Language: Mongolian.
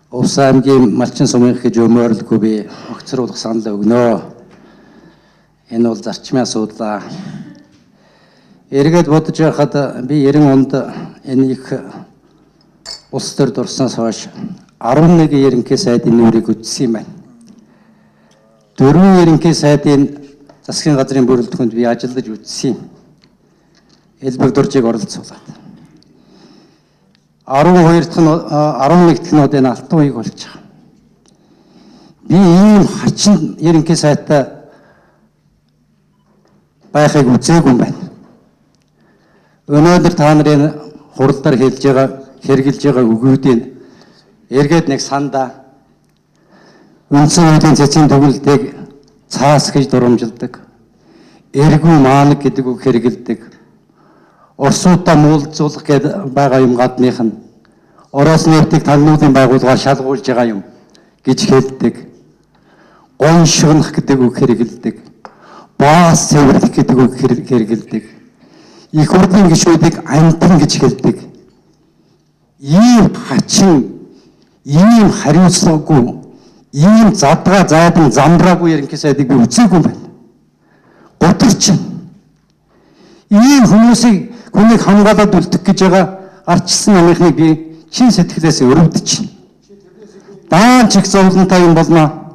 Увс аймгийн Малчин сумынх гэж өмөөрөлгүй би огцруулах санал өгнө. Энэ бол зарчмын асуудал. Эргээд бодож байхад би 90 онд энэ их улс төр дурснаас хойш 11 ерөнхий сайдын нүрийг үзсэн юм байна. 4 ерөнхий сайдын засгийн газрын бүрэлдэхүүнд би ажиллаж үзсэн юм. Элбэг дуржийг оролцуулаад. 12 дахь нь 11 дахь нь одоо энэ алтан уяг болж байгаа. Би ийм хачин ерөнхий сайтай байхыг үзээгүй юм байна. Өнөөдөр та нарын хуралдаар хэлж байгаа, хэрэгжилж байгаа үгүүдийг эргээд нэг сандаа үндсэн хуулийн цэцгийн дүгнэлтийг цаас гэж дурамжилдаг. Эргүү маанаг гэдэг үг хэрэгэлдэг. Орсуудаа муулзуулах гээд байгаа юм гадных нь Ороос нефтийг талнуудын байгууллагаар шалгуулж байгаа юм гэж хэлдэг. Гоншгонох гэдэг үг хэрэгэлдэг. Баас цэвэрлэх гэдэг үг хэрэгэлдэг. Их хурлын гишүүдийг амтан гэж хэлдэг. Ийм хачин, ийм хариуцлагагүй, ийм задгаа зайдан замраагүй ерөнхий сайдыг би үзээгүй юм байна. Гутарч. Ийм хүмүүсийг хүнийг хамгаалаад үлдэх гэж байгаа арчсан намынхныг би чин сэтгэлээс өрөвдөж. Даан чих зовлонтой юм болно.